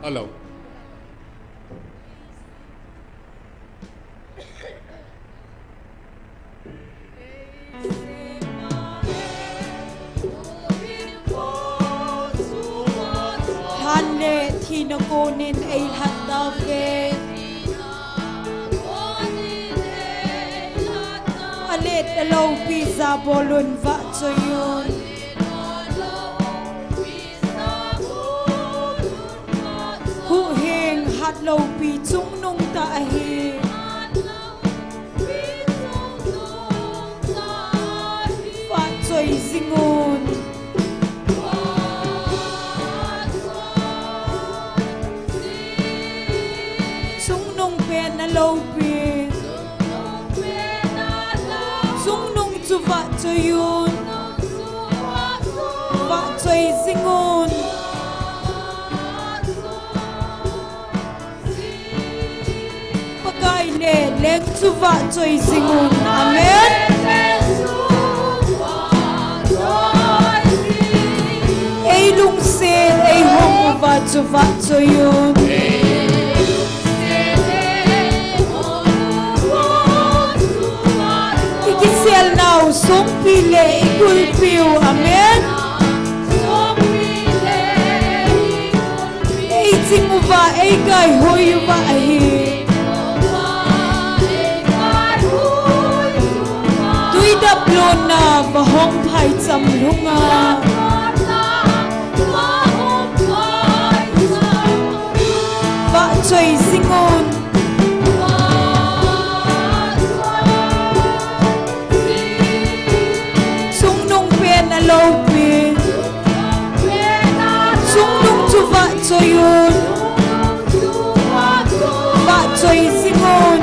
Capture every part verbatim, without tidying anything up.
Hello. Lhan le thina konin eilhat tauve. Alet aloupi jabolun vahchoiyun. Huhhing hatloupi chungnung tah ahi. Vahchoi jingun. Chungnung pen aloupi. Chungnung chu vahchoiyun. Vahchoi jingun. Pakai le leng chu vahchoi jingun. Amen. Eilungset eihong uva chu vahchoiyun. Ikiselnau songpi le ikulpiu. Amen. Eiching uva eikaihoi uva ahi. Tui daplonna vahong phaicham lhunga. Vahchoi jingun. Chungnung pen aloupi. Chungnung chu vahchoiyun. Vahchoi jingun.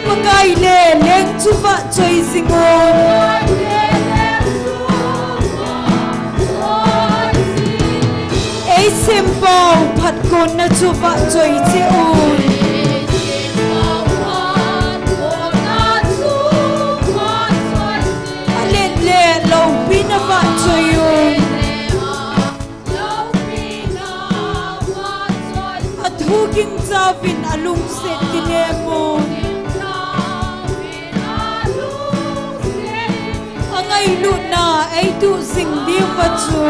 Pakai le leng chu vahchoi jingun. Eisempau phatkonna chu vahchoi cheh un. Alet le loupi na vahchoiyun. Athu gingchauvin alungset kinem un. Angailutna eituh jing diuva chu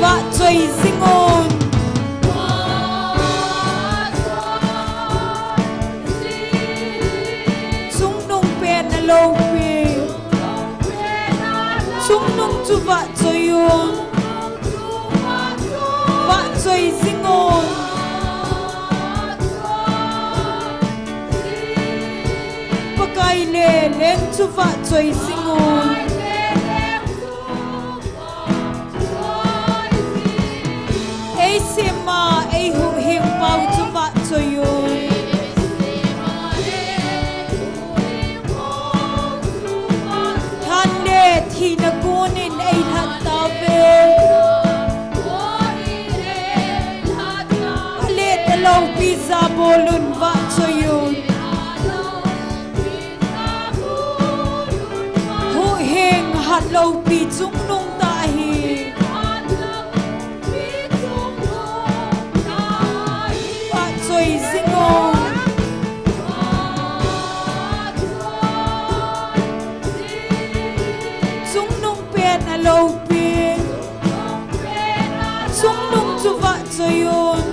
vahchoi jingun. Chungnung pen aloupi. Chungnung chu vahchoiyun. Vahchoi jingun. Pakai le leng chu vahchoi jingun. Eisema eihuhhingpau chu vahchoiyun. Lhan le thina konin eilhat tauve. Alet aloupi jabolun vahchoiyun. Huhhing hatloupi chungnung tah ahi. Vahchoi jingun. Chungnung pen aloupi. Chungnung chu vahchoiyun.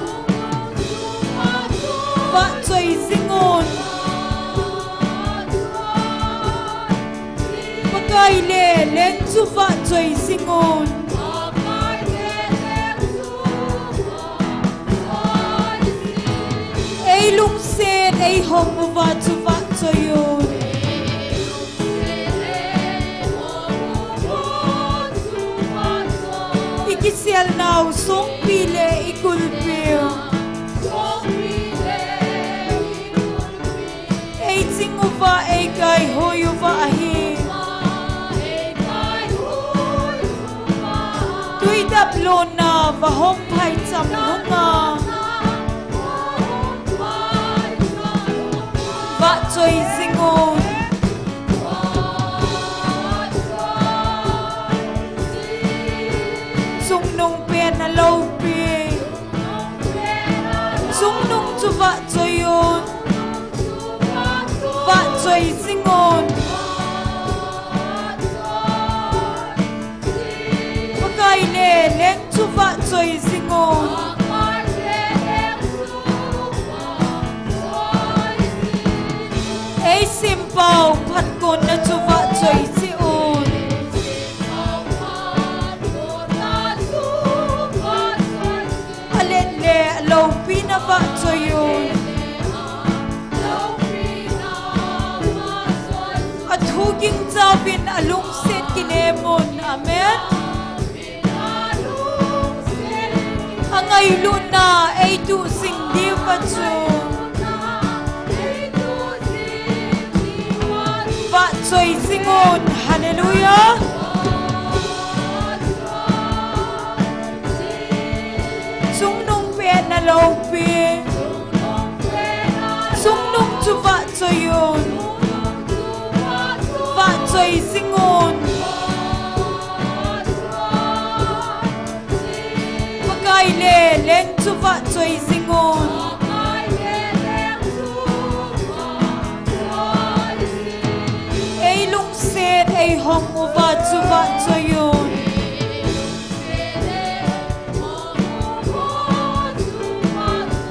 Vahchoi jingun. Pakai le leng chu vahchoi jingun. Eilungset eihong uva chu vahchoiyun. Ikiselnau songpi le ikulpiu. Eiching uva eikaihoi uva ahi. Tui daplonna vahong phaicham lhunga. Vahchoi jingun. pen aloupi. Chungnung chu vahchoi un. Vahchoi jing un. Pakai le leng chu vahchoi jing un. Ei simpau phatkonna chu vahchoi jing un. Alet le aloupina vahchoi un. Athu gingchauvin alungset kinem un. Amen. Angailutna eituh jing diuva chu vahchoi jing un. Hallelujah. Chungnung pen aloupi. Chungnung chu vahchoi un. Vahchoi jing un. Pakai le leng chu vahchoi jing un. Ei lungset ei hong uva chu vahchoi un.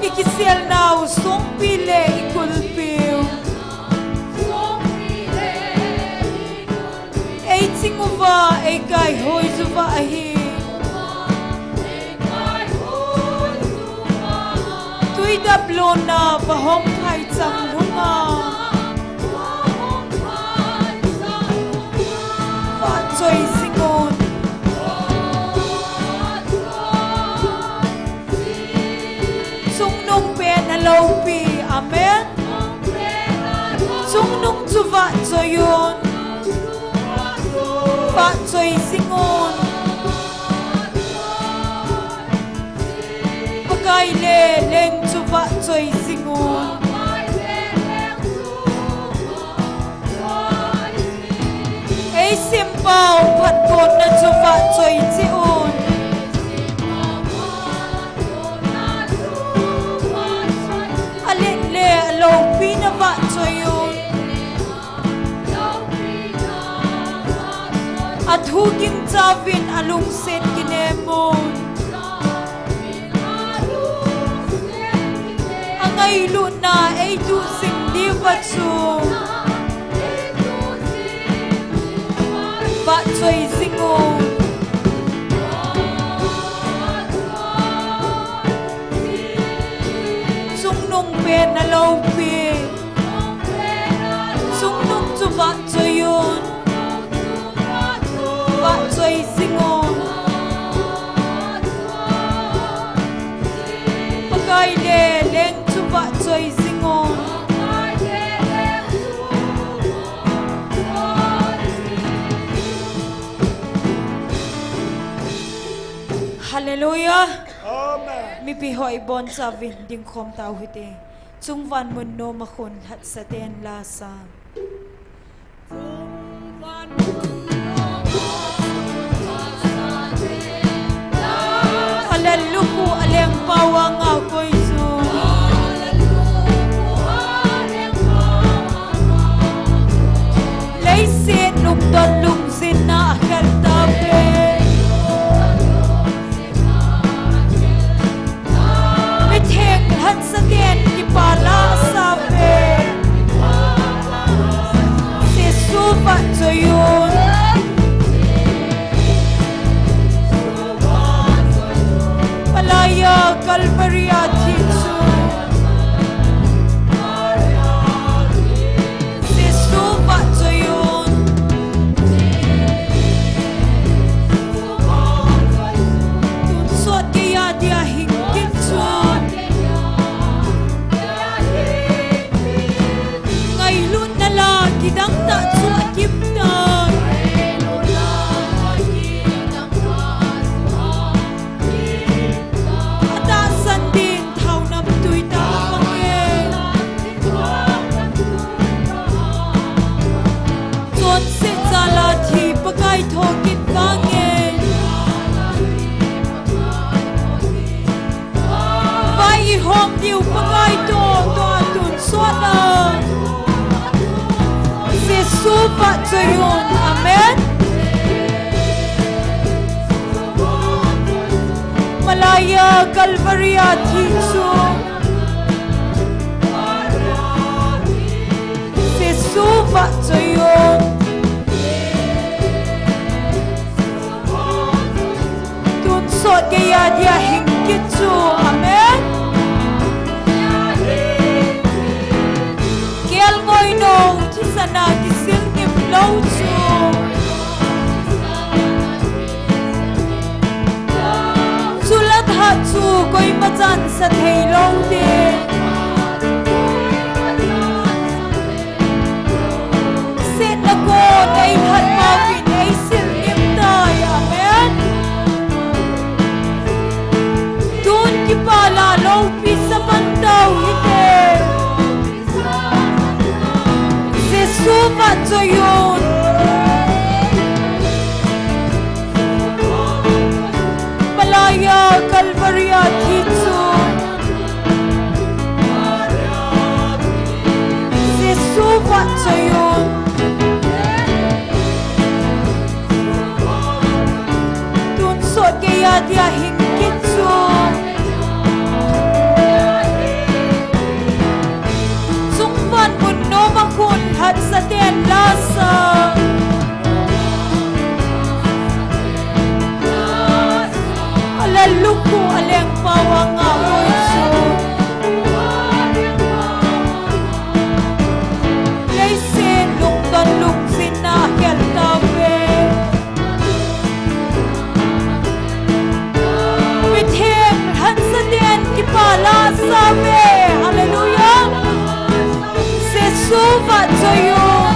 I kiselnau songpi le i kulpiu. Ei ching uva, ei kaihoi uva ahi. Tui daplona vahom phaicham lhunga. Vahchoi jing un. Chungnung pen aloupi. Amen. Chungnung chu vahchoi un. Vahchoi jing un. Pakai le leng chu vahchoi jing un. Ei simpau phatkonna chu vahchoi jing un. Alet le aloupina vahchoi un. Athu gingchauvin alungset kinem un. Angailutna eituh jing diuva chu vahchoi jing un. Chungnung pen aloupi. Chungnung chu vahchoi un. Vahchoi jing un. Pakai le leng chu vahchoi jing un. Hallelujah. Amen. Mipi ho ibonchauvin dingkhom tau hite. Chungvan mun nom a khun lhatsa ten la sa. Hallelujah, alengpau anga koi chu. Leiset lungdon lungsetna akhel tauve. Mitheng lhatsa ten kipa la asauve. Jesu vahchoi un. Palai a Calvary a thi chu. Jesu vahchoi un. Tonsot geiya dia hing kit chu. Ngailutna la kidang tah chu akip tai. Atahsan ding thao namtui tah apang e. Chonset jal a thi Pakai thokit vang e. Amen. Malaiya Calvary a thi chu Jesu vahchoi un. Tonsot geiya dia hing kit chu. Amen. Kelngoi nou thisan a kisil ngim lou chu. Chulai tah chu koima chansah thei lou ding. Setna kon eilhat mauvin eisil ngim tai. Amen. Tun kipah la loupi sa pan tau hite. Jesu vahchoi un. Malaiya Calvary a thi chu Jesu vahchoi un. Tonsot geiya dia hing kit chu. Chungvan mun noma khun lhatsah ten la sa. Ala lukhu a lengpau a ngah hoi chu. Leiset lungdon lungchinna a khel tauve. Mitheng lhatsah ten kipah la sa uve. Hallelujah. Jesu vahchoi un.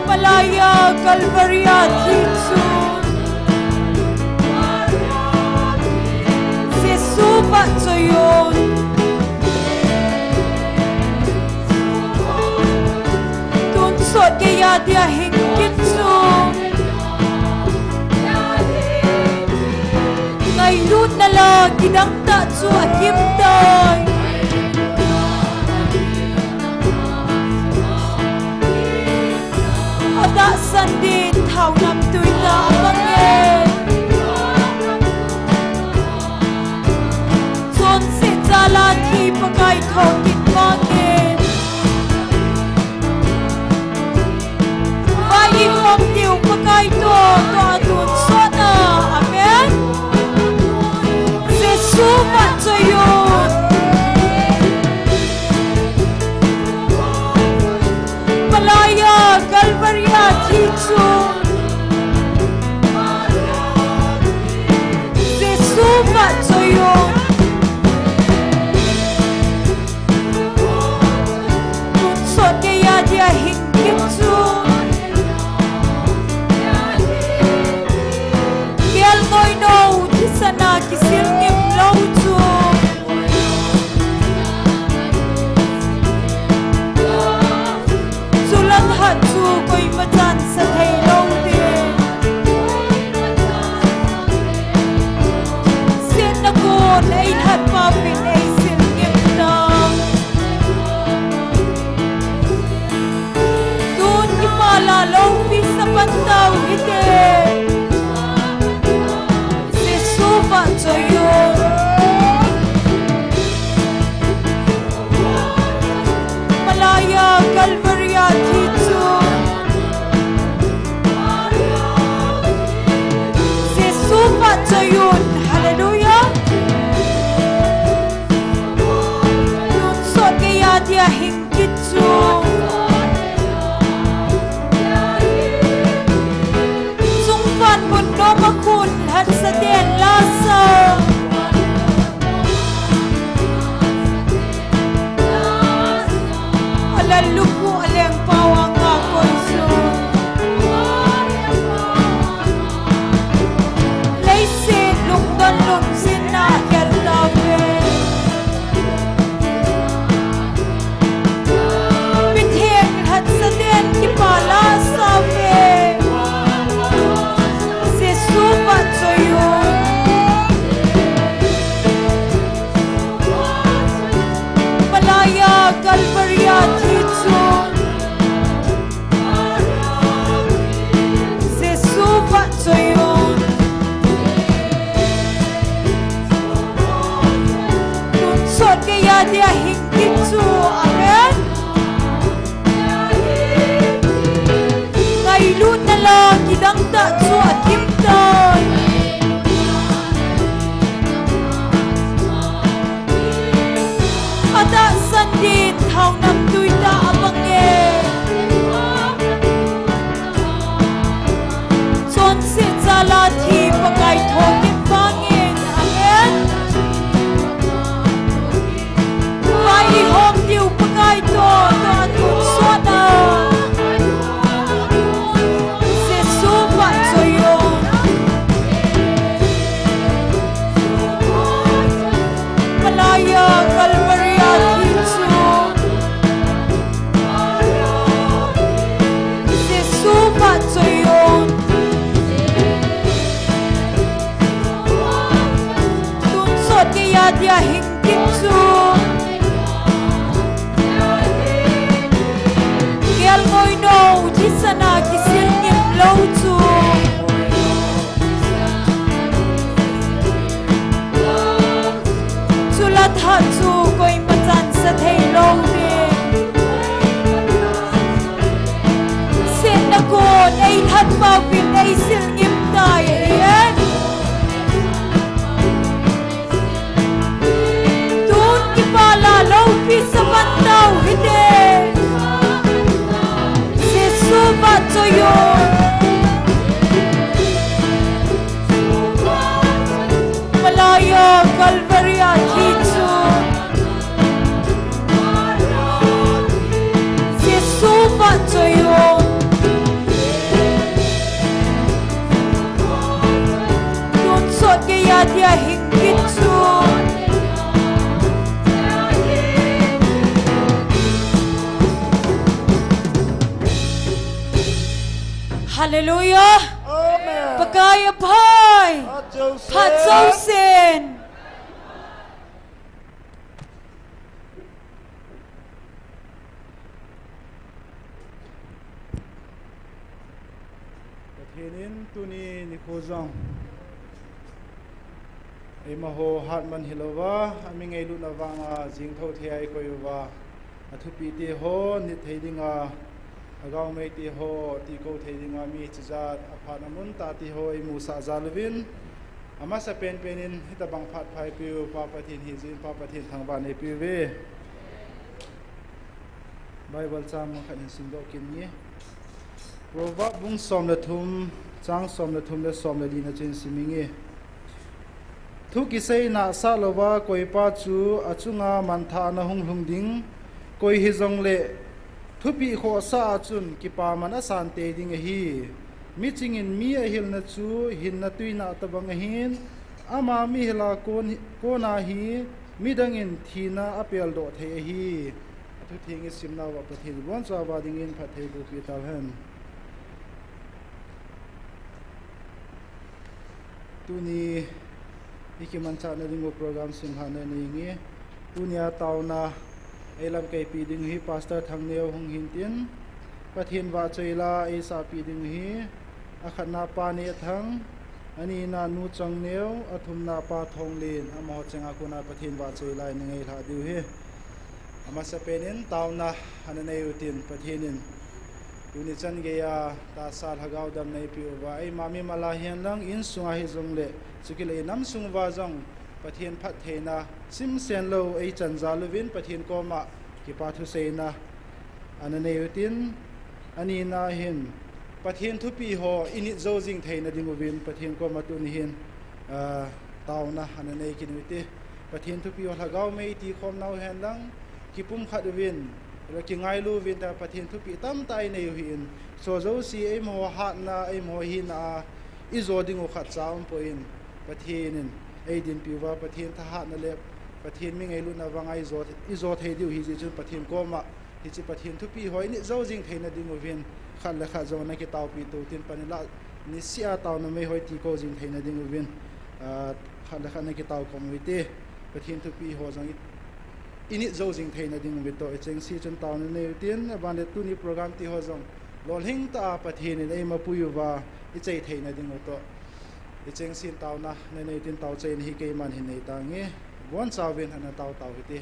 Malaiya Calvary a thi chu Jesu vahchoi un. Tonsot geiya dia hing kit chu. Ngailutna la kidang tah chu akim tai. Atahsan din thao namtui tah abang e. Chonset jal a thi Pakai thokit bang e. Vai i khom diu Pakai toh, toh a tonsot a. Amen. Jesu vahchoi un. Malaiya Calvary a thi chu Jesu vahchoi un. Tonsot geiya dia hing kit chu. Tia dia hing kit chu, amen. Ngailutna la kidang tah chu akim tai. Atahsan din thaonam tui tah abang e. Chonset jal a thi Pakai thokit vangin. Amen. Vai ihom diu Pakai toh, toh atonsot a. Jesu vahchoi o. Malai a Calvary a thi chu. Jesu vahchoi o. Tonsot geiya dia hing kit chu. Kelngoi nou thisan a kisil ngim lou chu. Chula thah chu koima chan sa thei lou ve. Setna kon ei lhat pau vin ei sil ngim tai e. Tun kipah la loupi sa man tau hite. Jesu vahchoi o. Malai a Calvary a thi chu. Jesu vahchoi o. Tonsot geiya dia hing kit chu. Hallelujah. Amen. Pakai aphai. Phat jousen. Phat jousen. Pathen in tuni nikho jong eima ho hat man hilouva, ami ngailutna vanga jingthou thei a eikoi uva, athupi te ho nit thei dinga, agaomei te ho tiko thei dinga, mi chijat aphat amun tah te ho eimusah jal uvin, amasa penpen in hitabang phat pha eipeu Pa Pathen hijin Pa Pathen thangvah in eipeuve. Bible chang khat hin simdoh kit inge. Proverb bung som le thum, chang som le thum le som le li na chun sim inge. Thu kisei nahsah louva koipa chu achunga manthahna hung lhung ding, koi hijongle thupeh khohsah a chun kipaman asan tei ding ahi. Miching in mi ahilna chu hinna tuinah tobang ahin, ama mihil a kon, kona hi midang in thina apeldoh thei ahi. Athutheng isimnauva Pathen in ibonchauva dingin phattheiboh peh tauhen. Tuni ikimanchahna dingu program simlhahna nei inge. Tunia taona eilamkaipi ding hi Pastor Thangneo hung hintin, Pathen vahchoi la eisahpeh ding hi, akhatna Pa Nehthang, anina Nu Chongneo, athumna Pa Thonglen, amaho chenga kona Pathen vahchoi la ina ngailhah diu hi. Amasapen in taona ana nei utin, Pathen in tuni chan geiya tahsa lhagao damna eipeh uva, eima mimal a hihen lang insunga hijongle, chukit le inam sung uva jong Pathen phattheina simsen lou eichan jal uvin Pathen koma kipa thuseina ana nei utin, anina hin Pathen thupeh ho init jou jing theina dinguvin Pathen koma tuni hin, ah, taona ana nei kit ute. Pathen thupeh ho lhagao mei tikhom nau hen lang, kipumkhat uvin, kingailu uvin tia Pathen thupeh tamtah inei u ahin, hicho jouse eimaho hatna, eimaho hina a ijo dingu khatcha umpoi, Pathen in eidinpi uva, Pathen thahatna le Pathen mi ngailutna vanga ijo, ijo thei diu ahijeh chun Pathen koma hiche Pathen thupeh ho init jou jing theina dinguvin, khat le khat jong ana kitaopi tou tin, panla niseh a taona mei ho itikou jing theina dinguvin, ah, khat le khat ana kitao khom uvin te, Pathen thupeh ho jong i, init jou jing theina dinguvin toh, ichengse chun taona nei utin, aban le tuni program ti ho jong lolhing tah a Pathen in eima pui uva ichai theina dingu toh, ichengse in taona ana nei utin, taochaina hi keiman hin nei tange. Ibonchauvin ana tao tau hite.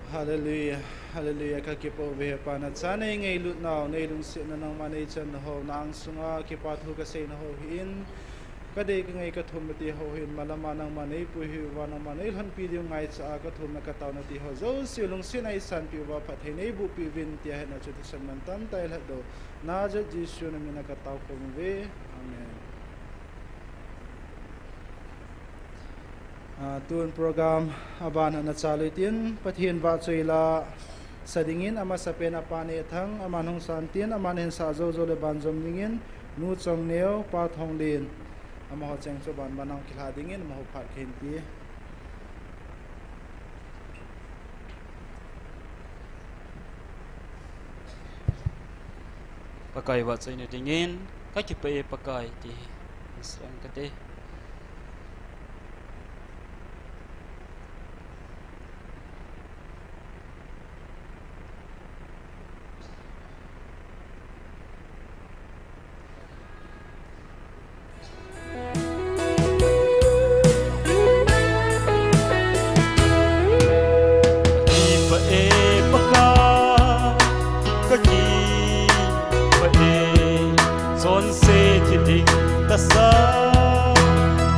Hallelujah, hallelujah, kakipah uve Pa, nachate nei ngailut nau, nei lungsetna nangma nei channa ho, nang sunga kipa thu kasei na ho hi in, Kadei kangai kathum nati ho hin, malama nangman neipui uva, nangman neilhonpi diu ngaicha a kathumna kataona ti ho jouse lungsetna eisanpi uva, phatthei neibohpi uvin tia hetna chu thisan mantam tah a eilhatdoh Nazareth Jesu namina katao khom uve. Amen. Ah, tun program aban a nachal u hitin, Pathen vahchoi la sa dingin amasapen a Pa Nehthang, aman hung san tin, aman ahin sah jou jou le banjom dingin Nu Chongneo, Pa Thonglen, amaho cheng chu banban a hung kilha dingin amaho phat kahin pe. Pakai vahchoina dingin, kakipah e Pakai ti, sang kate. Kakipah e Pakai, kakipah e, chonse thi ding tahsa,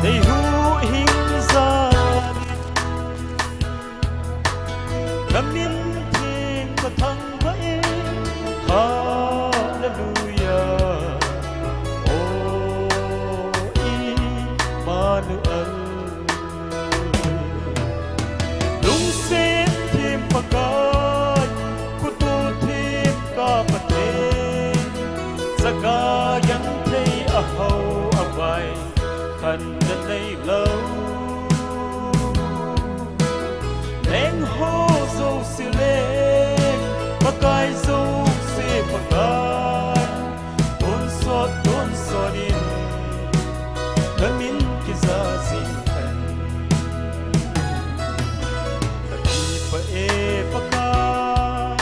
neihuhhing jal in, namin theng kathangvah e, Hallelujah, O Immanuel. Lungset them Pakai, khutu them ka Pathen, chaga genthei ahao avai, khanna neilou. Lengho jouse leng, Pakai jouse Pakai, tonsot tonsot in, namin kija jing hen. Kakipah e Pakai,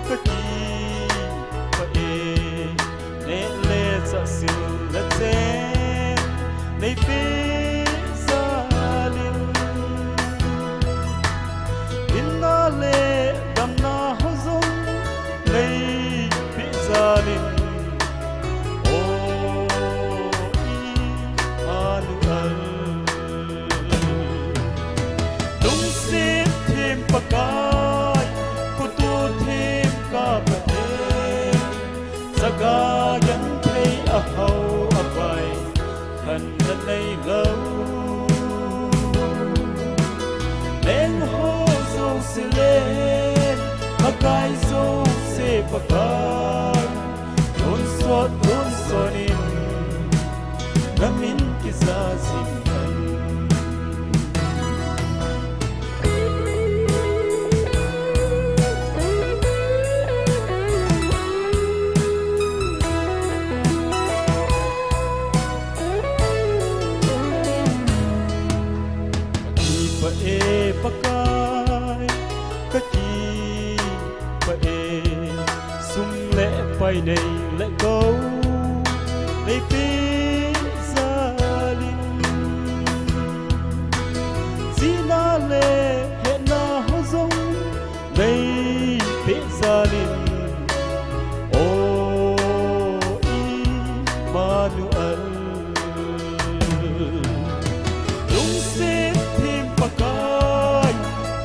kakipah e, neh le chah, sil le chen neipeh jal in, hinna le damna ho jong neipeh jal in, O Immanuel. Lungset them Pakai, khutu them ka Pathen, chaga genthei ahao avai, khanna neilou. Lengho jouse leng, Pakai jouse Pakai, tonsot tonsot in, namin kija jing hen. Kakipah e Pakai, kakipah e, sum le pai nei le gou neipeh jal in, chihna le hetna ho jong neipeh jal in, O Immanuel. Lungset them Pakai,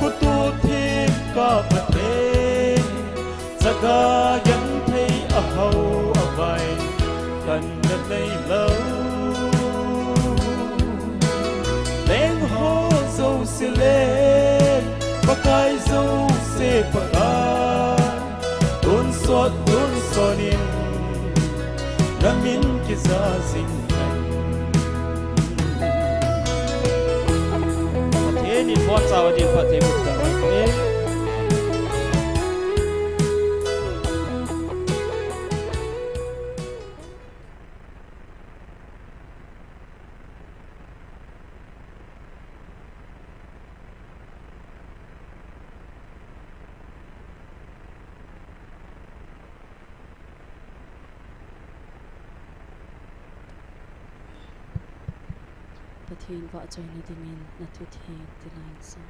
khutu them ka Pathen, chaga genthei ahao avai, khanna neilou. Lengho jouse leng, Pakai jouse Pakai, tonsot tonsot in, namin kija jing hen. Pathen in boncha uva din phatthei boh tao hen. Pathen vahchoina dingin nathu theng tilai sa.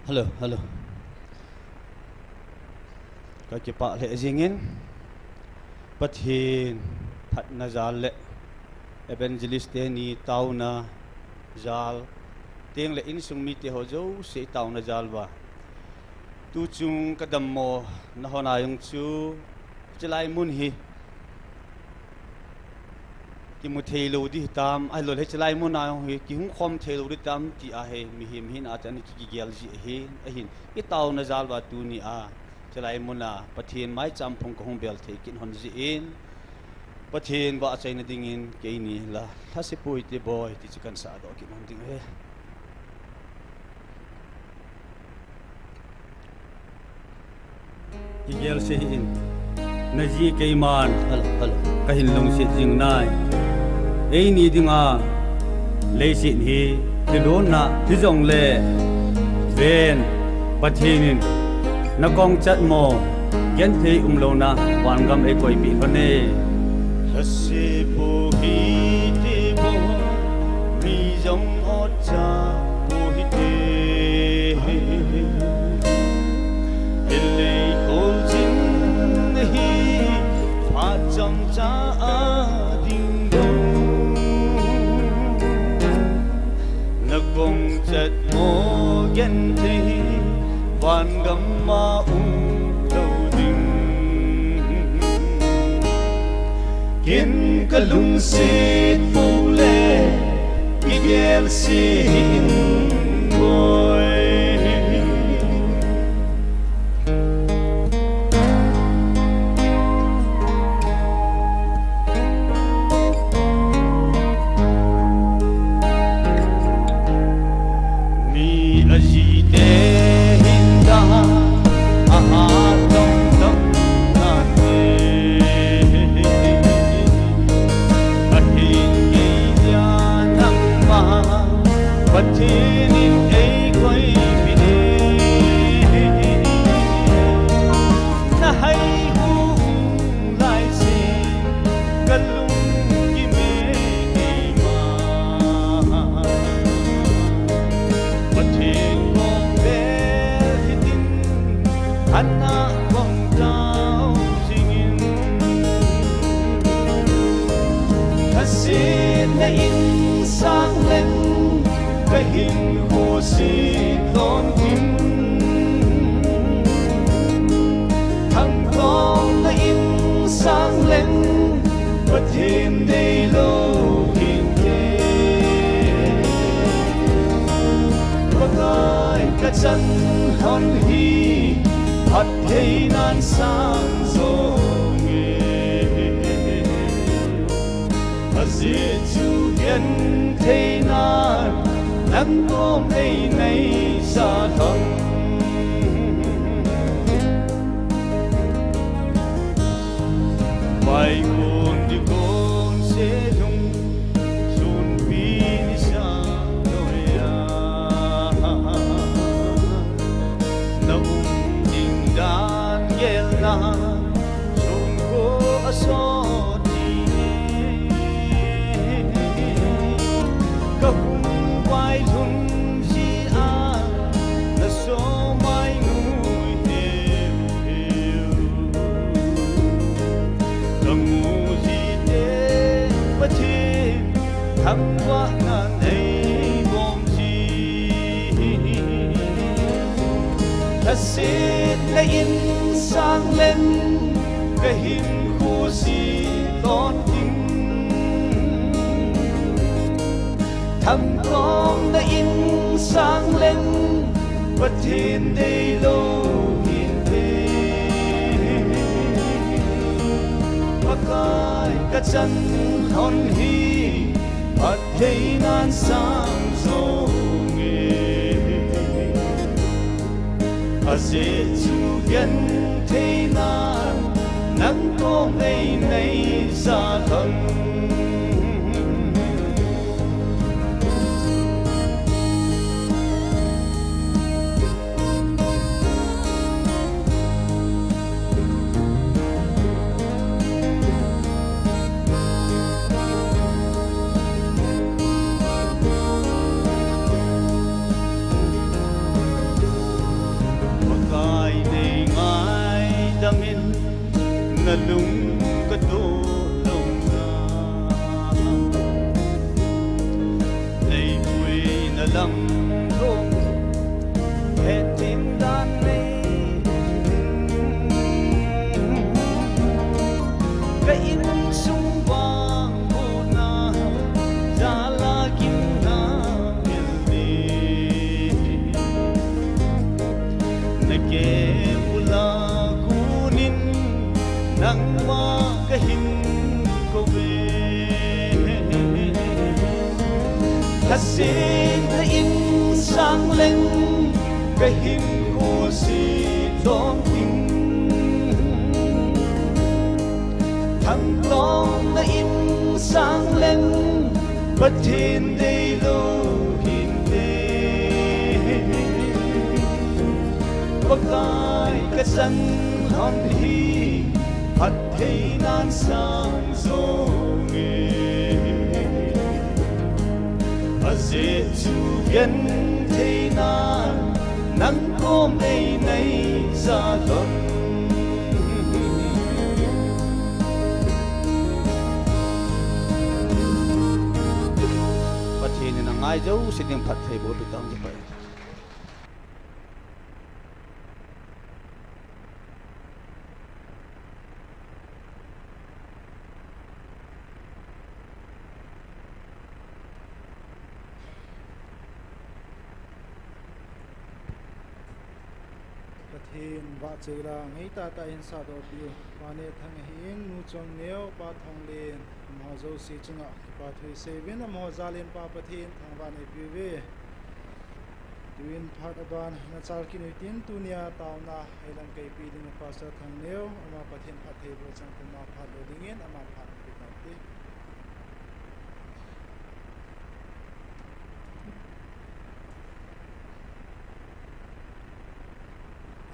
Hello, hello. Ka kipah lheh jingin, Pathen phatna jal le evangelist teni taona jal, teng le insung mite ho jouse taona jal uva, tuchung ka dammo na hon a jong chu, chulai mun hi kimu thei lou di hitam, ahilou le chulai mun a jong hi kihung khom thei lou di tam ti ahi, mihem hina a chun ki, kigel ji ahi, ahin i taona jal uva tuni a, chulai mun a Pathen maicham phung ka hung bel thei kit hon jeh in, Pathen vahchoina dingin keini la lhase poi te boi ti chu kan sahdoh kit hon ding ahi. Kigel se hih in, na ji keiman, hello, hello, ka hin lungset jing nai. Eini dinga leiset hi thilhonna hijongle, ven, Pathen in na kong chatmo genthei umlouna vangam eikoipeh lhon e. Lhase po hi ti po, mi jong ot cha po hi te. Hilei khol jing hi phat chomcha a ding dong. Na kong chatmo genthei vangam a um lou ding. Ken ka lungset pule kigel se hih in boi. Mi ajite hin da, aha, dong dong na te. Ahin geiya nangma Pathen in eikoipeh e. Na hai u lai sin ka lungkim e keima. Pathen kong bel hitin, ana kong tao jingin. Lhasetna in sang leng, ka hinkho se lhon ding. Thangtawlna in sang leng, Pathen deilou hinte. Pakai ka chan lhon hi, phattheinan sang jonge. Ajeh chu gentheinan nang kom ei nei sa lhon. Pai kon di kon se lung, sunpi ni sa loi a. Na um ding dan gelna, sungko a sot ni e. Ka hung vai lhun ji a, na so mai ngui heu heu. Ka mu ji te Pathen, thangvahna nei bom ji. Lhasetna in sang leng, ka hinkho se lhon ding. Thangtawlna in sang leng, Pathen deilou hinte. Pakai ka chan lhon hi, phattheinan sang jonge. Ajeh chu gentheinan nang kom ei nei sa lhon. ka do lou na. Nei pui na lam dong, he tin dan nei. Ka insung vang bo na, jala gin na mil ni. Na ke bula kunin, nangma ka hin ko ve. Hasin na insang leng, ka hin ko si tong ting. Thang tong na insang leng, Pathen dei lou hin te. Pakai ka chan hon hi, phatthei nan sang jong e. Ajeh chu genthei nan, nang kom nei nei ja lon. Pathen in angai jouse ding phattheiboh petan, Pakai. Pathen vahchoi la, ngai tahtah in sahdoh piu, Pa Nethang ahin, Nu Chongneo, Pa Thonglen, amaho jouse chunga kipa thu isei uvin, amaho jal in Pa Pathen thangvah in eipe uve. Tuin phat aban nachal kit u hitin, tunia taona eilamkaipi ding Pastor Thongneo, ama Pathen phattheiboh chang puma phat lou dingin, ama phat eipe tau hite.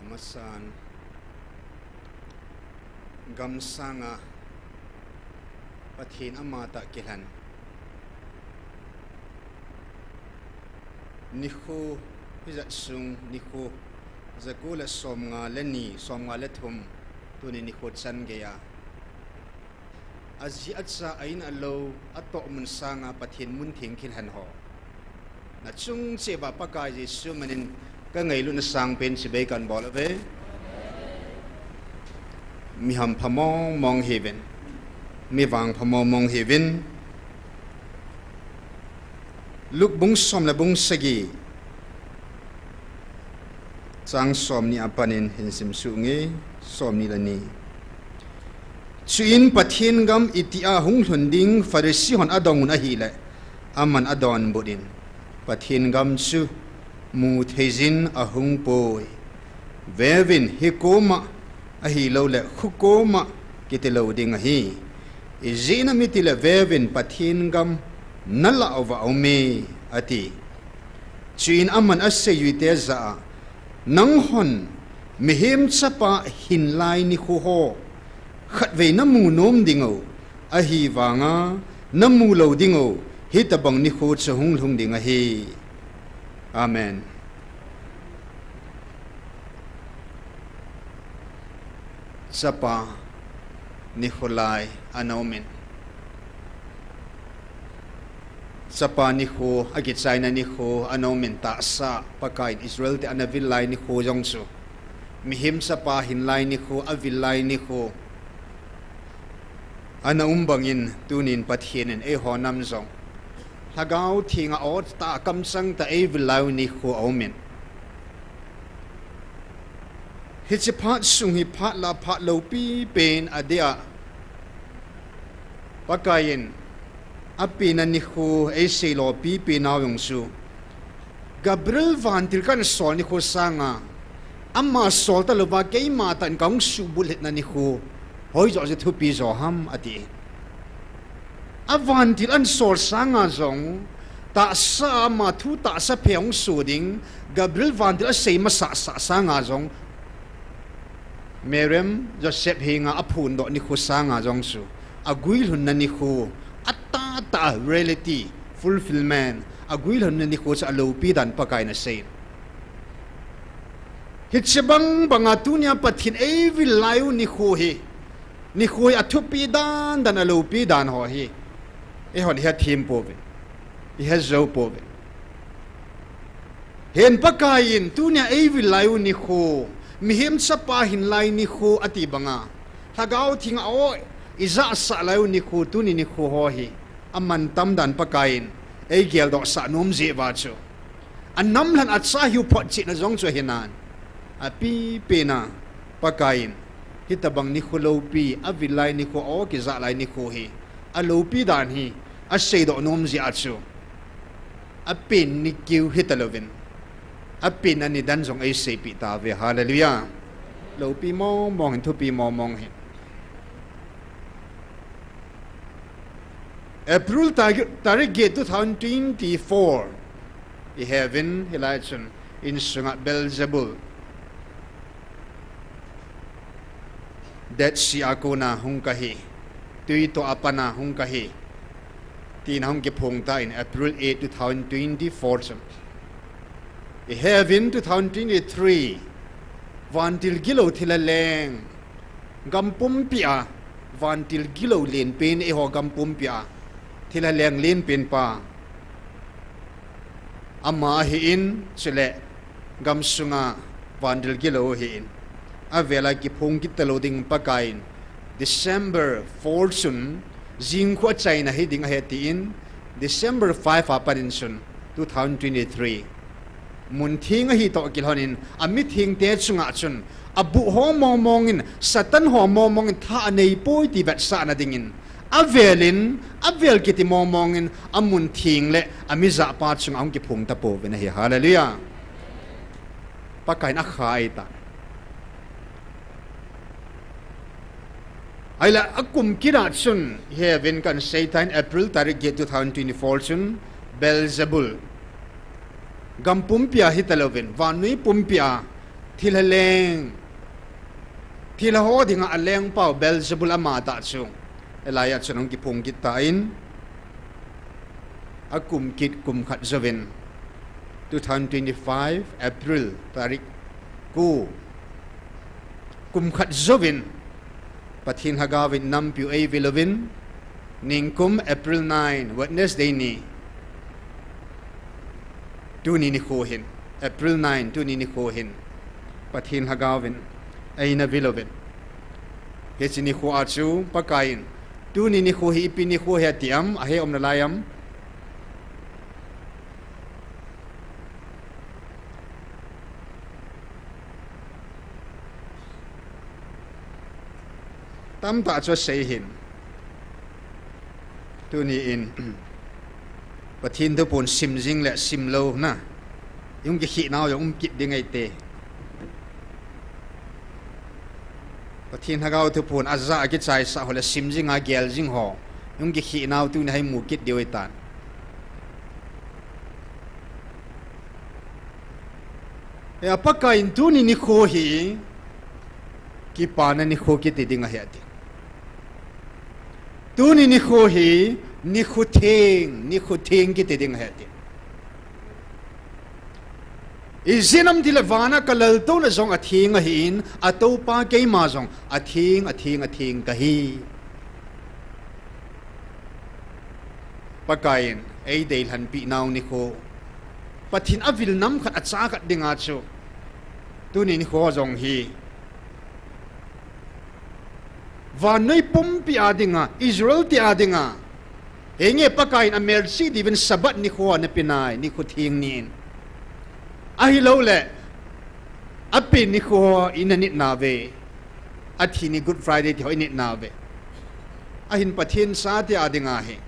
Amasan, gam sanga Pathen amatah kilhen. Nikho, hijat sung nikho, jako le somnga le ni, somnga le thum, tuni nikho chan geiya. Aji acha, a in alou, atoh mun sanga Pathen mun theng kilhen ho nachung cheh uva Pakai Jesu min in kangailutna sangpen chibai kahin bol uve. Mi hampha mong mong hiuvin, mi vangpha mong mong hiuvin. Luke bung som le bung sagi, chang somni apan in hin simsuh inge, somni le ni. Chuin Pathen gam itia hunglhun ding Pharisee hon adong un ahile, aman adonbut in, Pathen gam chu mutheijin ahung poi. Veuvin, hikoma ahilouleh khukoma kiti lou ding ahi. Ijeh inem itile veuvin, Pathen gam nalah uva aume, ati. Chuin aman aseijuite jah a, nanghon Mihem Chapa hinlai nikho ho khatvei namu nom dingu, ahivanga namu lou dingu, hitobang nikho chu hunglhung ding ahi. Amen. Chapa nikho lai ana umin. Chapa nikho, akichaina nikho ana umin, tahsa Pakaiyin Israelte ana vil lai nikho jong chu. Mihem Chapa hinlai nikho, avil lai nikho ana um bangin, tunin Pathen in eiho nam jong Lhagao Thenga aw tah a kamchang tah a eivil lai u nikho aumin. Hiche phat sung hi phat la phat loupi pen adeh a, Pakaiyin apena nikho eiseilopi penau jong chu, Gabriel vantil kahin sol nikho sanga, ama sol talouva keima tah in kahung suhbulhitna nikho, hoijoh chu thupi jo ham, ati. Avantil ahin sol sanga jong, tahsa ama thu tahsa phe ahung so ding, Gabriel vantil asei masah sah sanga jong, Mariam, Joseph henga aphondoh nikho sanga jong chu, aguilhunna nikho, atahtah a reality, fulfillment, aguilhunna nikho chu aloupi dan Pakaiyin asei. Hiche bang banga tunia Pathen eivil lai u nikho hi, Nikho hi athupi dan dan, aloupi dan ho hi eihon ihethem pouve, ihejoupouve. Hin Pakaiyin tunia eivil lai u nikho, mihem chapa hin lai nikho ati banga, Lhagao Theng a aw ijahsah lai u nikho, tuni nikho ho hi amantam dan Pakaiyin eigeldohsah nom jeh uva chu, anamlhen acha hiu photchetna jong chu ahinan, apipena Pakaiyin hitobang nikho loupi, avil lai nikho, aw kijah lai nikho hi aloupi dan hi aseidoh nom jeh a chu, apen nikho hitalouvin, apen anidan jong eiseipeh tauve. Hallelujah. Loupi mongmong hin, thupi mongmong hin. April tarik, tarik get two thousand twenty-four. Iheuvin, hilai chun insunga Beelzebul, Dead Sea a kona hung kahi, twi toh a pana hung kahi, tin ahung kiphong tan, April eight, two thousand twenty-four chun. Iheuvin two thousand twenty-three, vantil gilou thilha leng, gam pumpi a vantil gilou lenpen, eiho gam pumpi a thilha leng lenpen pa ama ahin, chule gamsunga vantil gilou ahin, avela kiphong kit talou ding Pakaiyin December four chun jingkhu achaina hiding ahi tin, December five a panin chun two thousand twenty-three, muntheng ahi toh kilhonin amithengte chunga chun abuh ho mongmongin, Satan ho mongmongin tha aneipoi ti vetsahna dingin, avelin, avel kiti mongmongin amuntheng le amijahpa chunga ahung kiphong tapouvin ahi. Hallelujah. Pakaiyin akha ahitan. Ahile akum kit a chun, iheuvin kahin seitan, April tarik get two thousand twenty-four chun, Beelzebul, gam pumpi a hitalouvin, vannoi pumpi a thilha leng, thilha ho dinga alengpau Beelzebul amatah chu, hilai a chun ahung kiphong kit tan, akum kit kum khat jouvin, two thousand twenty-five April tarik ko, kum khat jouvin Pathen Lhagaovin nampiu eivilouvin, ningkum April nine, Wednesday ni, tuni nikho hin, April nine, tuni nikho hin Pathen Lhagaovin eina vilouvin, hiche nikho a chu Pakaiyin, tuni nikho hi ipi nikho hi ati am, ahe um nalai am? Tamtah chu asei hin. Tuni in Pathen thuphon simjing le simlou na, ihung kikheh nau jong um kit ding ahi te. Pathen Lhagao thuphon ajah a kichaisah ho le simjing a geljing ho, ihung kikheh nau tuni hin imu kit diu ahitan. Hia Pakaiyin tuni nikho hi kipana nikho kiti ding ahi ati. Tuni nikho hi nikho theng, nikho theng kiti ding ahi ati. Ijeh inem itile vana kalaltouna jong atheng ahin, atoupa keima jong atheng, atheng, atheng kahi. Pakaiyin eideilhenpeh nau nikho, Pathen avil nam khat acha khat dinga chu, tuni nikho jong hi vannoi pumpi a dinga, Israel te a dinga, henge Pakaiyin amelchih diuvin Sabbath nikho ana penai, nikho theng ni in. Ahiloule apen nikho ina nit nauve. Athi ni, Good Friday ti ho init nauve. Ahin Pathen chate a dinga hi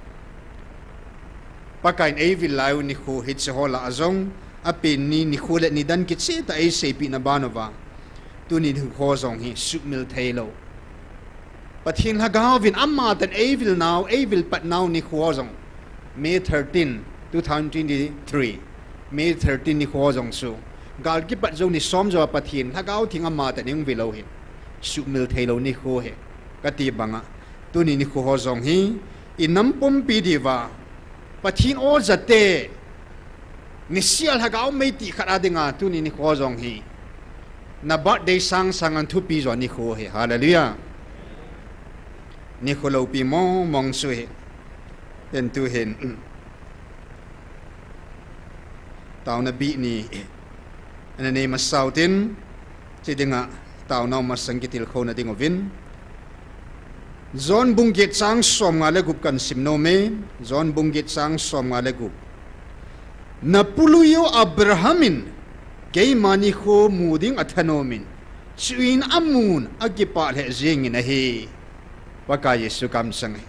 Pakaiyin eivil lai u nikho hiche ho lah a jong, apen ni nikho le nidan kichehtah eiseipeh na ban uva, tuni nikho jong hi suhmil theilou, Pathen Lhagaovin amatah in eivil nau, eivil pat nau nikho jong, May thirteen, two thousand twenty-three, May thirteen nikho jong chu, gal kipat jou ni som jou a Pathen Lhagao Theng amatah in eihung vil u hin, suhmil theilou nikho hi, kati banga, tuni nikho ho jong hi, inam pumpi diuva, Pathen o jate, niseh a Lhagao mei ti khat a dinga, tuni nikho jong hi, na birthday sang sanga thupi jo nikho hi, Hallelujah. Nikho loupi mong mong chu hi. Pen tu hin, taona bih ni ana nei masa utin, chi dinga taona masang kitilkhouna ding uvin. John bung get chang som nga le gup kan sim nom e. John bung get chang som nga le gup. Na pului u Abraham in keima nikho mu ding athanom in, chuin amun akipah lheh jengin ahi. Pakai Jesu kamsang ahi.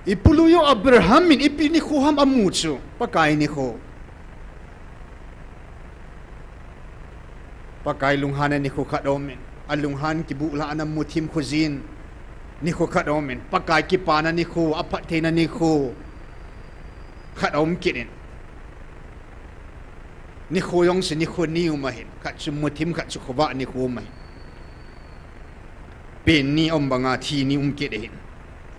I pului u Abraham in ipi nikho ham amu chu, Pakai nikho. Pakai lunghanna nikho khat aumin, alunghan kibuhlhahna muthim khojin nikho khat aumin, Pakai kipana nikho, aphattheina nikho khat aum kit in. Nikho jong chu nikho ni um ahin, khat chu muthim, khat chu khovah nikho um ahin. Pen ni um banga thi ni um kit ahin.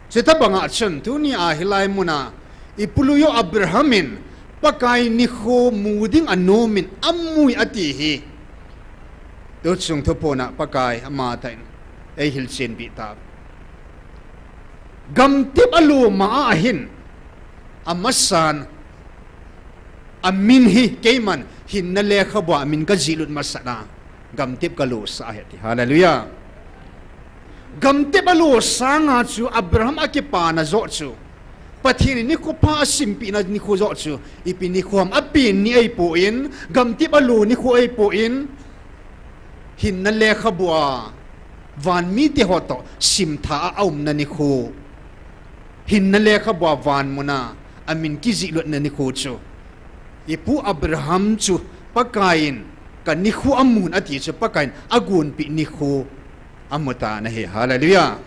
Chuti banga chun tunia hilai muna i pului u Abraham in Pakai nikho mu ding anom in amui ati hi. Tuchung thuphona Pakai amatah in eihil chenpi ta. Gamtep alo ma a ahin, amasan, amin hi keiman hinna lekhabua min kajihlut masat a, gamtep kalosah ahi ati. Hallelujah. Gamtep alo sanga chu Abraham akipana joh chu, Pathen in nikho pha asimpehna nikho joh chu, ipi nikho ham, apen ni ahipoi, gamtep alo nikho ahipoi, hinna lekhabua van mite ho toh simtha a aumna nikho, hinna lekhabua van muna amin kijihlutna nikho chu, i pu Abraham chu Pakai in kanikho amun ati chu Pakai in agonpeh nikho amutan ahi. Hallelujah.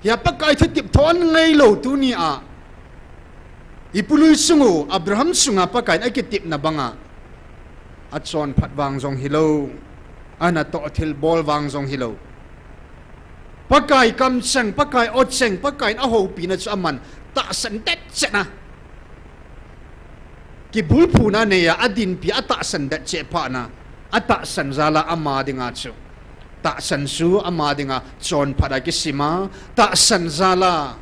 Hia Pakai thutep thon ngailou tunia i pului sung u Abraham chunga Pakai in akitepna banga achonphat vang jong hilou, anatoh thilbol vang jong hilou, Pakai kamcheng, Pakai ocheng, Pakai in ahoupina chu aman tahsan detchet a, kibulphuna anei a, adinpi a, atahsan detchet phat na, atahsan jal a ama dinga chu, tahsan chu ama dinga chonphat a kisima, tahsan jal a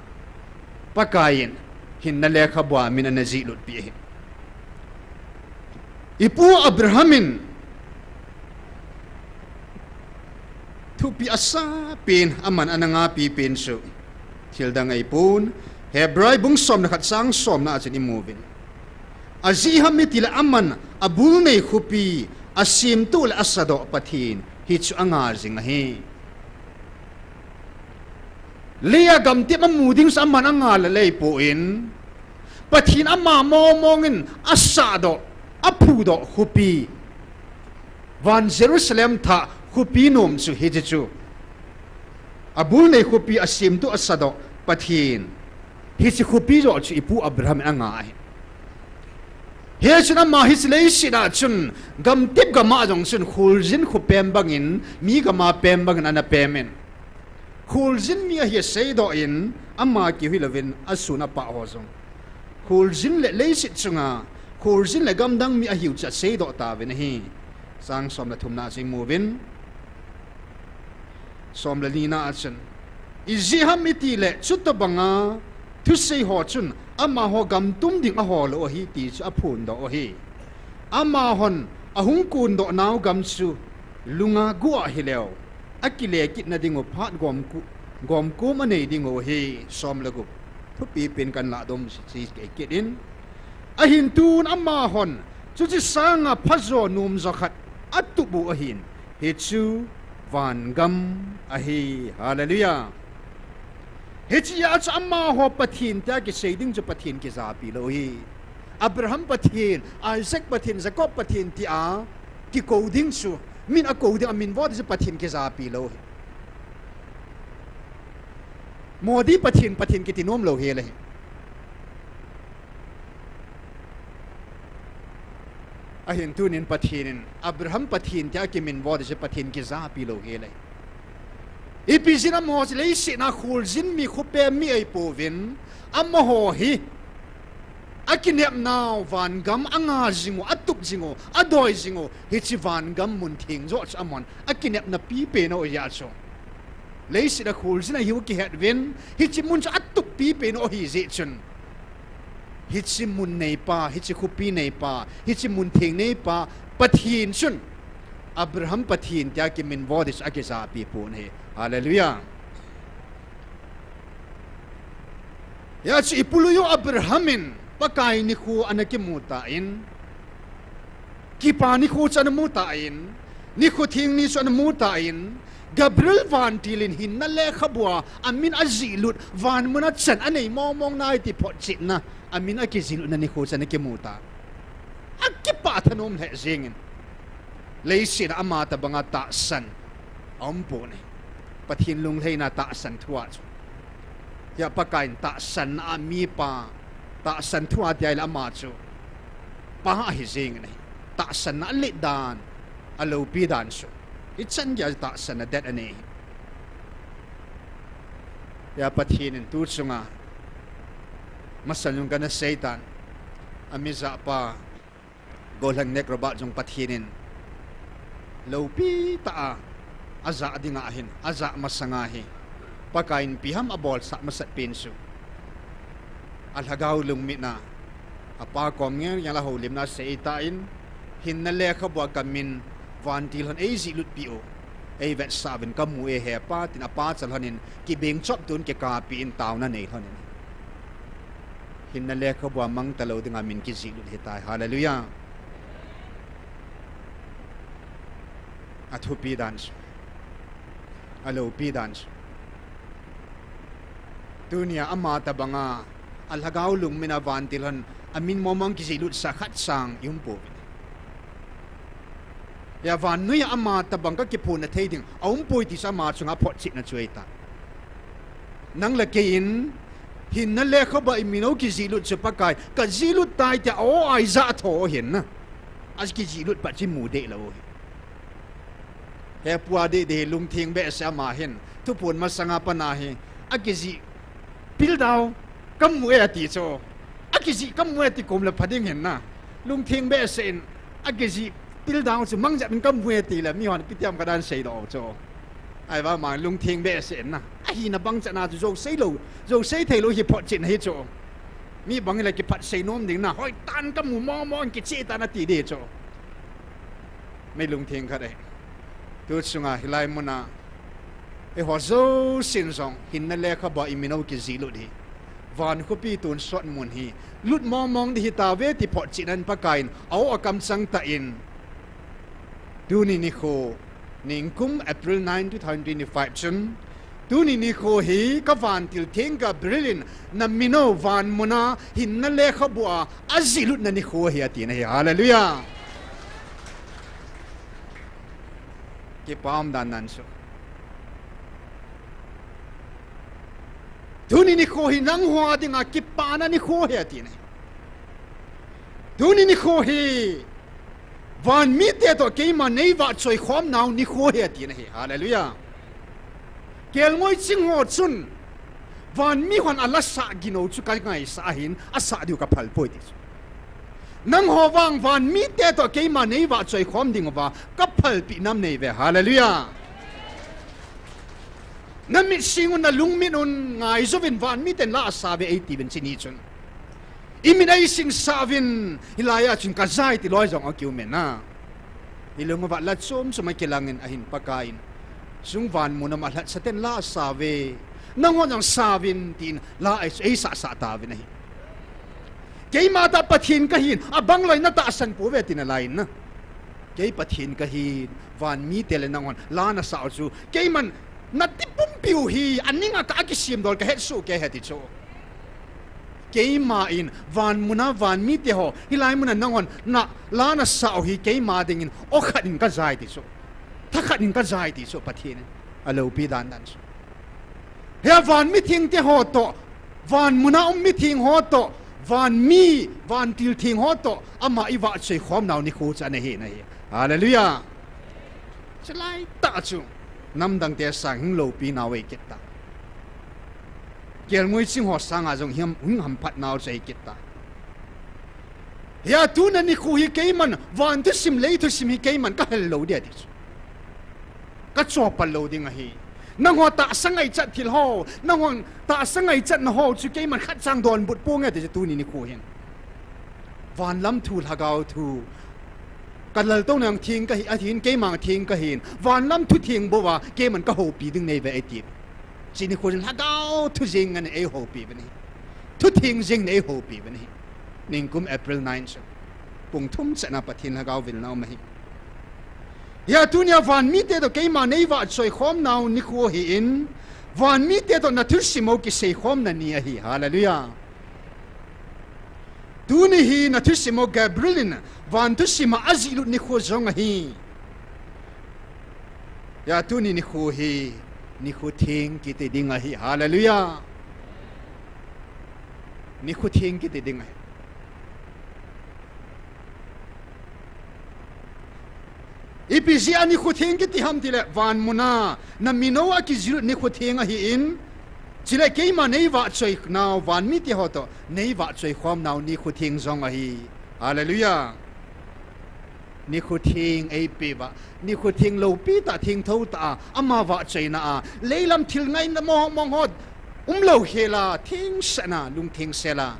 Pakai in hinna lekhabua min ana jihlutpeh ahi. I pu Abraham in thupi asapen, aman ana ngapi pen chu thildang ahipon, Hebrai bung somle khat chang somna a chun imuvin. Ajeh ham itile aman abul nei khopi asemtoh le asadoh Pathen hichu anga jing ahi. Leia gamtep amu ding chu aman anga le lei poi, Pathen ama mongmong in asahdoh, aphudoh khopi, van Jerusalem thah khopi nom chu hiche chu, abul nei khopi asemtoh asadoh Pathen, hiche khopi joh chu i pu Abraham in anga ahi. Hichun ama hiche leiset a chun, gamtep gam a jong chun kholjin khopem bangin, mi gam a pem bangin ana pem in, kholjin mi ahi aseidoh in, ama keu hilouvin asun apah ho jong, kholjin le leiset chunga kholjin le gamdang mi ahiu chu aseidoh tauvin ahi. Chang somle thumna a chun imuvin, somle nina a chun, ijeh ham itile chutobanga thusei ho chun amaho gamtum ding aholou ahi ti chu aphondoh u ahi. Amahon ahung kondoh nau gam chu lunga go ahileu, akile kitna dingu phat gomku-, gomkom anei dingu ahi. Somle gup. Thupi pen kan lahdom chu chu kei kit in, ahin tun amahon chuche sanga phajo nomjo khat atup u ahin, hichu vangam ahi. Hallelujah. Hichea chu amaho Pathen tia kisei ding chu Pathen kijapi lou ahi. Abraham Pathen, Isaac Pathen, Jacob Pathen tia kikou ding chu, min akou ding, amin vo ding chu Pathen kijapi lou ahi. Modi Pathen, Pathen kiti nom lou hel ahi. Ahin tunin Pathen in Abraham Pathen tia kimin vo ding chu Pathen kijapi lou hel ahi. Ipi jeh in amaho chu leiset a kholjin mi, khopem mi ahipouvin, amaho hi Akinepnau vangam anga jing u, atup jing u, adoi jing u, hiche vangam mun theng joh chu amahon akinepna pipen u ahi chu. Leiset a khuljin a hiu kihet uvin, hiche mun chu atup pipen u ahi jeh chun, hiche mun neipa, hiche khopi neipa, hiche mun theng neipa Pathen chun Abraham Pathen tia kiminvo ding chu akijahpi pon ahi. Hallelujah. Hijeh chun ipului u Abraham in Pakai nikho ana kimu tan, kipa nikho chu ana mu tan, nikho theng ni chu ana mu tan, Gabriel vantil in hinna lekhabua amin ajihlut, van muna chan anei mongmong nai ti photchetna, amin akijihlutna nikho chu ana kimu tan. Akipah thanom lheh jengin. Leiset a ama tobanga tahsan aumpon ahi. Pathen lunglhaina tahsan thua chu. Hia Pakai in tahsan a mipa, tahsan thua tia ahile ama chu pa ahi jengin ahi. Tahsan a let dan, aloupi dan chu. Ichan geiya tahsan a det anei ahi. Hia Pathen in tu chunga, masang jong kana seitan, amijahpa, Gollhang Nek Robert jong Pathen in loupi tah a ajah dinga ahin, ajah masanga hi Pakai in ipi ham abolsah masat pen chu, alhagao lungmitna, apa kom ngen ngen a houlimna asei tan, hinna lekhabua kamin vantil hon eijihlut peh u, eivetsah uvin kamu e hepa, tin apa chal hon in kibeng chop tun kikapi in taona nei lhon in, hinna lekhabua mang talou dinga min kijihlut ahitai. Hallelujah. Athupi dan chu, aloupi dan chu, tunia ama tobanga alhagao lungmitna vantil hon amin mongmong kijihlutsah khat sang ium pouvin. Hia vannoi a ama tobang kakiphonna thei ding aumpoi ti chu ama chunga photchetna chu ahitai. Nang le kei in hinna lekhabua imin u kijihlut chu Pakai, kajihlut tai tia o a ijah tho ahin na, akijihlut pat chu imu deh lou ahi. Hepua deh deh lungtheng behseh ama hin thuphon masanga pat na hi, akijih pildao kamu e ati chu, akijih kamu e ati kom le pha ding ahin na. Lungtheng behseh in akijih pildao chu mangjep in kamu e atile mihon ipi ti ham kadan seidoh u chu. Ahivang ama lungtheng behseh in na, ahina bang chan a chu jou sei lou, jou sei theilou hi photchetna hi chu. Mi bang hile kiphatsei nom ding na, hoitan kamu mongmong in kicheh tan ati ding chu. Mei lungtheng khat ahi. Tu chunga hilai muna eiho jousen jong hinna lekhabua imin u kijihlut hi, van khopi tonsot mun hi lut mongmong ding ahitauve ti photchetnan Pakaiyin a-o akamchang tah in, tuni nikho, ningkum April nine, two thousand twenty-five chun, tuni nikho hi kavantil theng Gabriel in namin u van muna hinna lekhabua ajihlutna nikho ahi atina ahi. Hallelujah. Kipah umdan nan chu, tuni nikho hi nangho dinga kipana nikho ahi atina ahi. Tuni nikho hi vanmite toh keima neivahchoikhomnau nikho ahi atina ahi. Hallelujah. Kelngoi chingho chun, vanmi hon alasah ginou chu kangaisah ahin, asah diu kaphalpoi ti chu. Nangho vang vanmite toh keima neivahchoikhom dinguva kaphalpeh nam neive. Hallelujah. Namit sing un, nalungmit un, ngaijouvin, vanmiten la asauve eitiuvin chuni chun. Imit eisingsah uvin, hilaiya chun kajai ti loi jong akiumin na. Ilunguva la chom chom akilangin ahin Pakaiyin, sung van muna um alhatsaten la asauve, nangho jong sauvin tin la eisahsah tauvin ahi. Keima tah Pathen kahin, abang loi natahsan pouve tina laiyin na. Kei Pathen kahin, vanmite le nanghon la nasau chu, keiman natipumpiu hi aninga ka akisemdol kahetsoh kei ahi ti chu. Keiman van muna vanmite ho, hilai muna nanghon la nasau hi keima dingin o khat in kajai ti chu, thakhat in kajai ti chu Pathen in aloupi dandan chu. Hia vanmi thengte ho toh, van muna um mitheng ho toh, vanmi, vantil theng ho toh ama ivahchoikhomnau nikho chu ana hi nahi. Hallelujah. Chulaitah chu namdangte sang hung loupinau ahikit ta, kelngoi chingho sanga jong hung hamphatnau chu ahikit ta. Hia tuni nikho hi keiman, van thusim, lei thusim hi keiman kahel lou dia ti chu. Kachopal lou ding ahi. Nangho tahsa ngaichat thil ho, nangho tahsa ngaichatna ho chu keiman khatcha donbut ponge ti chu tuni nikho hin. Van lam thu, lhagao thu. Ka laltouna theng kahi, ahin keima theng kahin. Van lam thu theng bou a, keiman kahoupi ding nei ve ati. Chuni nikho hin lhagao thu jeng in eihoupi uve. Thu theng jeng in eihoupi uve. Nikum April nine chu. Pung thum chan a Pathen lhagao vilna um ahi. Hia tunia van mite toh keima neivahchoi khomnau nikho ahin. Van mite toh nathusim u kisei khomna ni ahi. Hallelujah. Tuni hi nathusim u Gabriel in van thusim a ajihlut nikho jong ahi. Hia tuni nikho hi, nikho theng kiti ding ahi. Hallelujah. Nikho theng kiti ding ahi. Ipi jeh a nikho theng kiti ham tile, van muna, na min u akijihlut nikho theng ahin, chule keima neivahchoi nau, van mite ho toh, neivahchoi khomnau nikho theng jong ahi. Hallelujah. Nikho theng eipeuva, nikho theng loupi tah, theng thou tah a, ama vahchoina a, leilam thil ngaina mong mong ho, umlou khel a, thengsel a, lungthengsel a.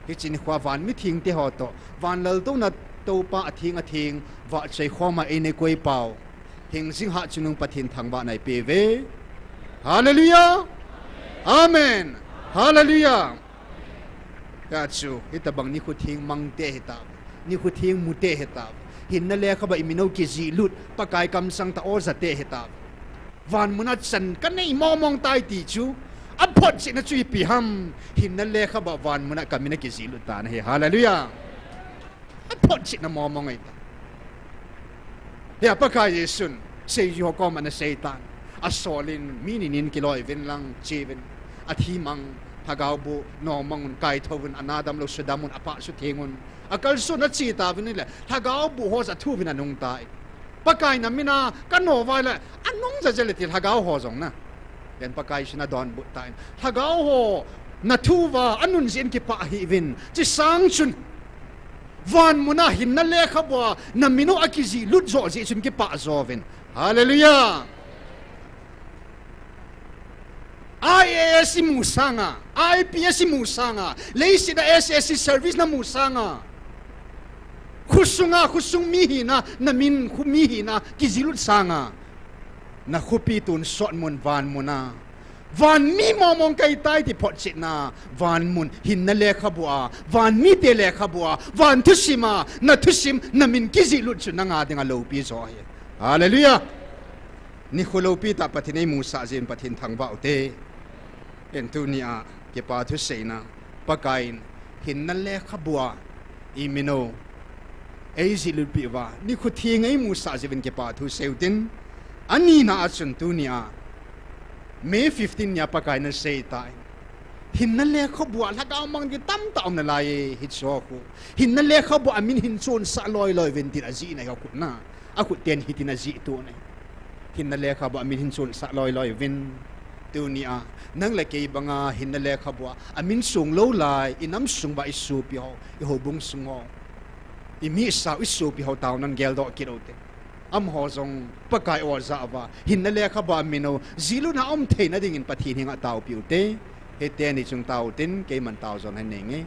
Hiche nikho a van mitheng te ho toh, van laltouna Toupa atheng atheng, vahchoi khom a eina koi pau. Hingjing hah chungnung Pathen thangvahna eipeuve. Hallelujah. Amen. Hallelujah. Hia chu, hitobang nikho theng mang te hita. Nikho theng mu te hita. Hinna lekhabua a imin u kijihlut, Pakai kamsang tah oja te hita. Van muna chan kanei mong mong tai ti chu, aphotchetna chu ipi ham. Hinna lekhabua a van muna kamin akijihlut tan ahi. Hallelujah. Aphotchetna mong mong ahi ta. Hia Pakai Jesun, seijui ho koma ana sei tan. Asolin, mi ninin kiloi uvin lang, che uvin. Athi mang, lhagao boh, nom mang un, kaithou un, ana damlou, sudam un, apah sutheng un. Akalson a ache tauvin ahile, lhagao boh ho jong athu uvin anung tai. Pakai na min a, kano uva ahile, anung jajal e ti lhagao ho jong na. Len Pakai Jesun adonbut tan. Lhagao ho, nathu uva, anun jeh in kipah hih uvin. Chesang chun. Van muna hinna lekhabua, na min u akijihlut jo jeh chun kipah jo uvin. Hallelujah. I A S imu sanga, I P S imu sanga, leiset a S S C service namu sanga, khosunga, khosung mi hina, na min khu mi hina, kijihlut sanga, na khopi tonsot mun van muna. Van mi mong mong kahi tai ti photchetna, van mun, hinna lekhabua, van mite lekhabua, van thusim a, na thusim, na min kijihlut chu nanga dinga loupi jo ahi. Hallelujah. Nikho loupi tah Pathen eimusah jeh in Pathen thangvah u te. Ken tunia, kipa thu seina, Pakai in, hinna lekhabua, imin u, eijihlut peh uva, nikho theng eimusah jeh uvin kipa thu seiyu tin, anina a chun tunia, May fifteen nia Pakai in asei tai. Hinna lekhabua, lhagao mang ding tamtah um nalai e, hiche khu. Hinna lekhabua, amin hin chonsah loi loi uvin tin ajihna hi akhut na. Akhut ten hitin ajih tuh na. Hinna lekhabua, amin hin chonsah loi loi uvin. Tunia, nang le kei banga, hinna lekhabua, amin sung lou lai, inam sung uva isopi ho, ihoubung sung ho. Imisa u isopi ho taona in geldoh kit u te. Amaho jong Pakai oja uva, hinna lekhabua amin u, jihlut a um theina dingin Pathen henga taopiu te. Hiteni chung tao tin, keiman tao jon hen nenge.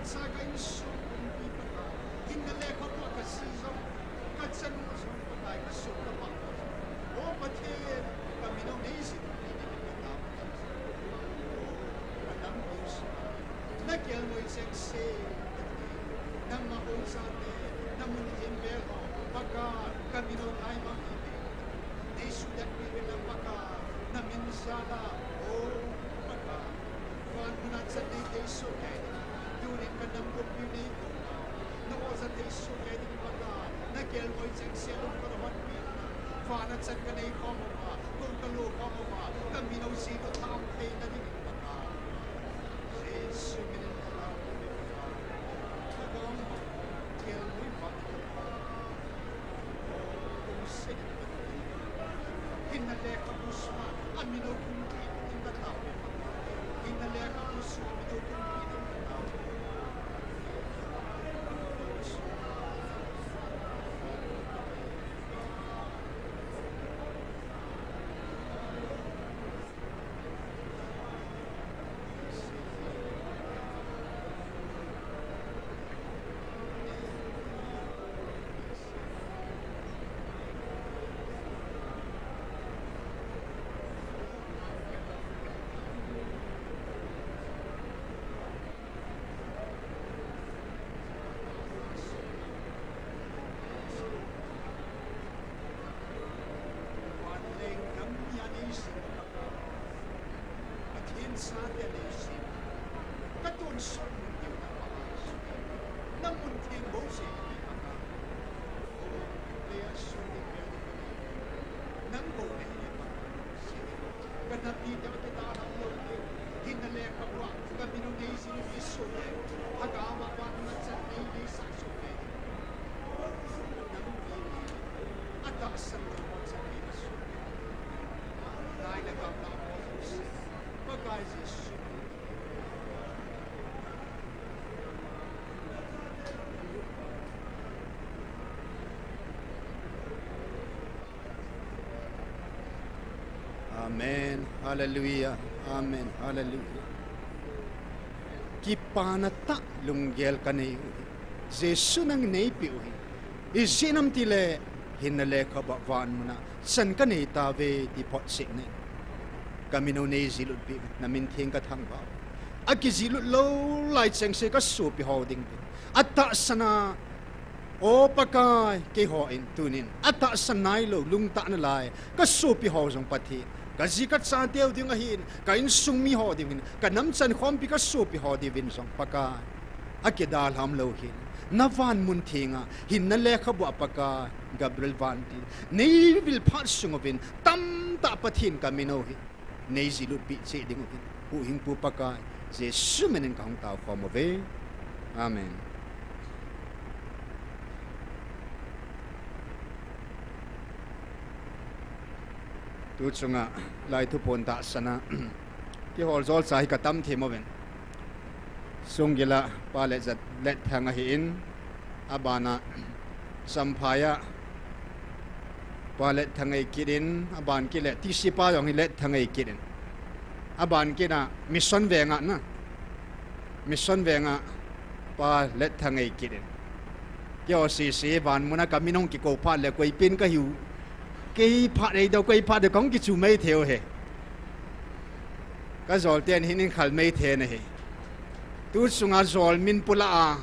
Sa ka insung kumpi Pakai, hinna lekhabua ka si jong, ka chanu jong Pakai ka sum ka pang. O Pathen, ka mino nei jin pi ding ka tao. Ka nam insung, na kelngoi chengse, nangma hong sate, na mun thim bel ho, Pakai, ka mino thai mang hi. Nei sudat pi pi nang Pakai, na min jala, o Pakai. Van muna chan nei thei soh kei ding. Tunin ka nam kumpi nei kona. Na oja thei soh kei ding Pakai. Na kelngoi chengse lung ka hon pi na. Vana chan ka nei khom uva. Kou ka lo khom uva. Ka mino ji to thang thei na ding Pakai. Jesu min in ka lau. Ka dong kelngoi va. Pathen chate leiset, ka tonsot mun ding na Pakai. Na mun theng bou jeh in Pakai. O, le a sun ding bel ding ka nei. Nang bou nei le Pakai. Ka nam mite ka kidalham lou ding. Hinna lekhabua ka mino nei jin pi soh le. Lhagao a vana chan nei nei sah soh le. Nang pi atahsan lou chan nei na soh. Nai le gam la mo. Pakai Jesu. Amen. Hallelujah. Amen. Hallelujah. Kipana tah lunggel ka nei u hi. Jesu nang neipi u hi. Ijeh inem itile hinna lekhabua van muna chan ka nei tauve ti photchetna in. Ka mino nei jilut pi, na min theng ka thangvah. A kijilut lou lai chengse ka sopi ho ding pi. Atahsan a, o Pakai, keiho in tunin atahsan nailou lungtah nalai ka sopi ho jong Pathen, ka ji ka chateu ding ahin, ka insung mi ho ding hin, ka nam chankhompi ka sopi ho diuvin jong Pakai, a kidalham lou hin, na van mun thenga hinna lekhabua Pakai, Gabriel vantil, nei vil phat sung uvin tamtah Pathen ka mino hi nei jilut pi cheh ding uvin, Huhhingpu Pakai Jesu min in ka hung tao khom uve. Amen. Tu chunga lai thuphon tahsan a kihol jol cha hi ka tam thim uvin. Sunggil a Pa Letjat, Letthang ahin, abana Champhai a Pa Letthang ei kit in, aban kit le T C pa jong hi Letthang ei kit in. Aban kit a Mission Veng a na. Mission Veng a Pa Letthang ei kit in. Keiho sese van muna ka min hung kikou phat le koi pen ka hiu. Kei phat ei dou, koi phat dou ka hung kichu mai thei u hi. Ka jol ten hin in khal mai thei na hi. Tu chunga jol min pula a,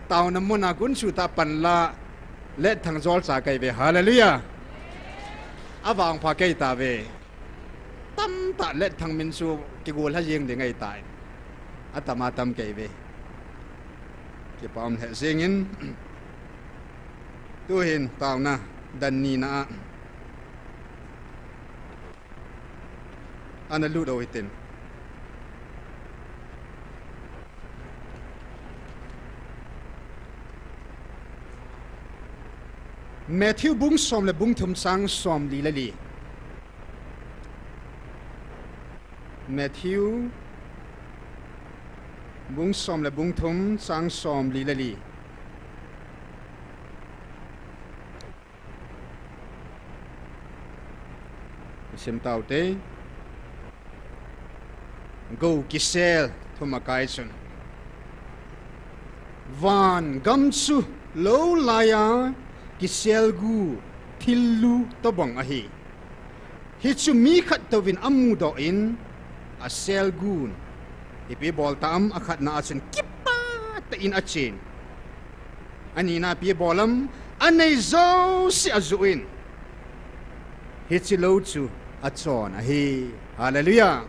taona muna gunchu tah pan la, Letthang jol cha kei ve. Hallelujah. Avang pha kei tauve. Tamtah Letthang min chu kigol ha jeng ding ahitai. Atam atam kei ve. Kipa um lheh jeng in. Tuhin taona dan nina a ana lut u hitin. Matthew bung som le bung thum chang som li le li. Matthew bung som le bung thum chang som li le li. Sim tau te. Gou kisel thum a kai chun. Van gam chu lou laiya kiselgu thillu tobang ahi. Hichu mi khat touvin amudoh in, aselgun ipi bol tam, akhatna a chun kipah tah in achen. Anina ipi bol am, anei jouse ajoh in, hiche lou chu achon ahi. Hallelujah.